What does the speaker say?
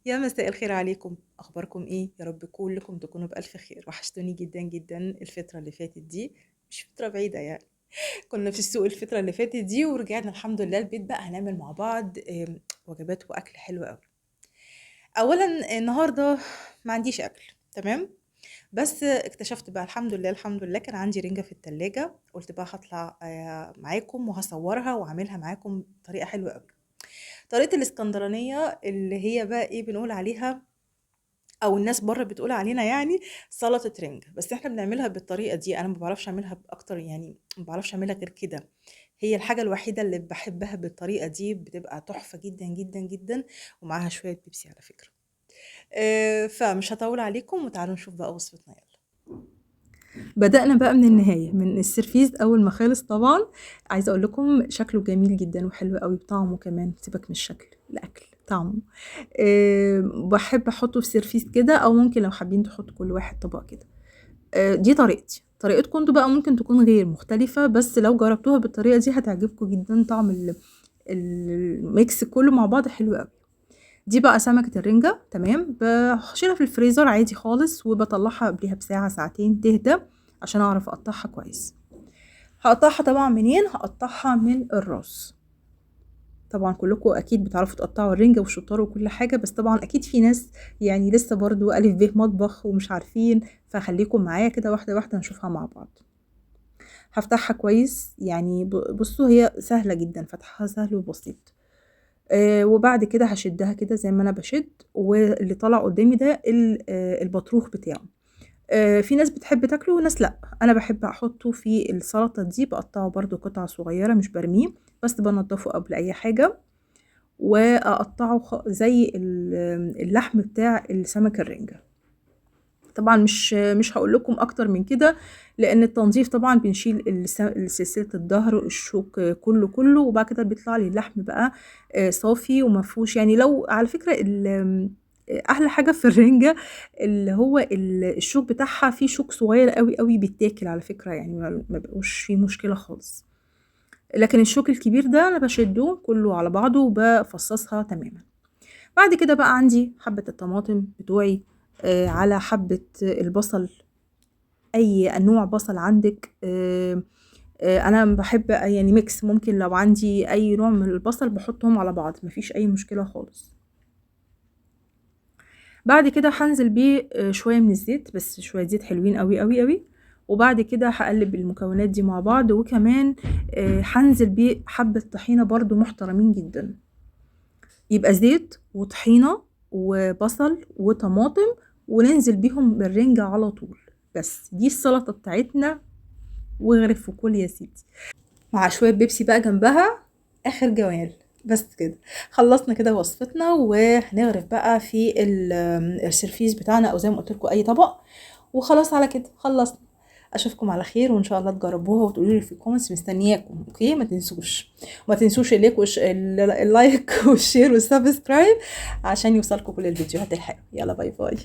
يا مساء الخير عليكم، اخباركم ايه؟ يا رب كلكم تكونوا بالف خير. وحشتوني جدا جدا الفترة اللي فاتت دي، مش فترة بعيدة يعني، كنا في السوق الفترة اللي فاتت دي ورجعنا الحمد لله البيت. بقى هنعمل مع بعض وجبات واكل حلو قوي. اولا النهارده ما عنديش اكل، تمام، بس اكتشفت بقى الحمد لله الحمد لله كان عندي رنجة في التلاجة، قلت بقى هطلع معاكم وهصورها واعملها معاكم بطريقة حلوة قوي. طريقة الاسكندرانية اللي هي بقى ايه بنقول عليها، او الناس بره بتقول علينا يعني سلطة رنجة، بس احنا بنعملها بالطريقة دي. انا ما بعرفش اعملها باكتر، يعني ما بعرفش اعملها غير كده. هي الحاجة الوحيدة اللي بحبها بالطريقة دي، بتبقى تحفة جدا جدا جدا، ومعاها شوية بيبسي على فكرة. فمش هطول عليكم وتعالوا نشوف بقى وصفتنا. يلا بدأنا بقى من النهاية، من السرفيس أول ما خلص. طبعا عايزة أقول لكم شكله جميل جدا وحلو قوي بطعمه كمان، سيبك من الشكل، الأكل طعمه. بحب أحطه في سرفيس كده، أو ممكن لو حابين تحطوا كل واحد طبق كده. دي طريقتي، طريقتكم انتوا بقى ممكن تكون غير مختلفة، بس لو جربتوها بالطريقة دي هتعجبكم جدا. طعم ال mix كله مع بعض حلو قوي. دي بقى سمكة الرنجة، تمام، بشيلها في الفريزر عادي خالص، وبطلعها قبلها بساعة ساعتين تهدى عشان اعرف اقطعها كويس. هقطعها طبعا منين؟ هقطعها من الراس. طبعا كلكم اكيد بتعرفوا تقطعوا الرنجة والشطار وكل حاجة، بس طبعا اكيد في ناس يعني لسه برضو الف ب مطبخ ومش عارفين، فخليكم معايا كده واحدة واحدة نشوفها مع بعض. هفتحها كويس، يعني بصوا هي سهلة جدا، فتحها سهل وبسيط. وبعد كده هشدها كده زي ما انا بشد، واللي طلع قدامي ده البطروخ بتاعه. في ناس بتحب تاكله وناس لا، انا بحب احطه في السلطة دي، بقطعه برضو قطع صغيرة مش برميه، بس بنضفه قبل اي حاجة، واقطعه زي اللحم بتاع السمك الرنجه. طبعا مش هقول لكم اكتر من كده، لان التنظيف طبعا بنشيل سلسلة الظهر والشوك كله كله، وبعد كده بيطلع لي اللحم بقى صافي وما فيهوش. يعني لو على فكرة احلى حاجة في الرنجه اللي هو الشوك بتاعها، فيه شوك صغير قوي قوي بيتاكل على فكرة، يعني ما بقوش فيه مشكلة خالص. لكن الشوك الكبير ده انا بشده كله على بعضه وبفصصها تماما. بعد كده بقى عندي حبه الطماطم بتوعي، على حبة البصل، أي نوع بصل عندك. أنا بحب يعني mix، ممكن لو عندي أي نوع من البصل بحطهم على بعض، مفيش أي مشكلة خالص. بعد كده هنزل بيه شوية من الزيت، بس شوية زيت حلوين قوي قوي قوي. وبعد كده هقلب المكونات دي مع بعض، وكمان هنزل بيه حبة طحينة برضو محترمين جدا. يبقى زيت وطحينة وبصل وطماطم، وننزل بيهم بالرنجة على طول. بس دي السلطة بتاعتنا، واغرف وكل يا سيدي، مع شوية بيبسي بقى جنبها، آخر جمال. بس كده خلصنا كده وصفتنا، وهنغرف بقى في السرفيس بتاعنا، او زي ما قلت لكم اي طبق، وخلاص على كده خلصنا. اشوفكم على خير، وان شاء الله تجربوها وتقولوا لي في ال comments، مستنياكم. okay، ما تنسوش، ما تنسوش ال like وال share وال subscribe عشان يوصلكم كل الفيديوهات الحلوة. يلا bye bye.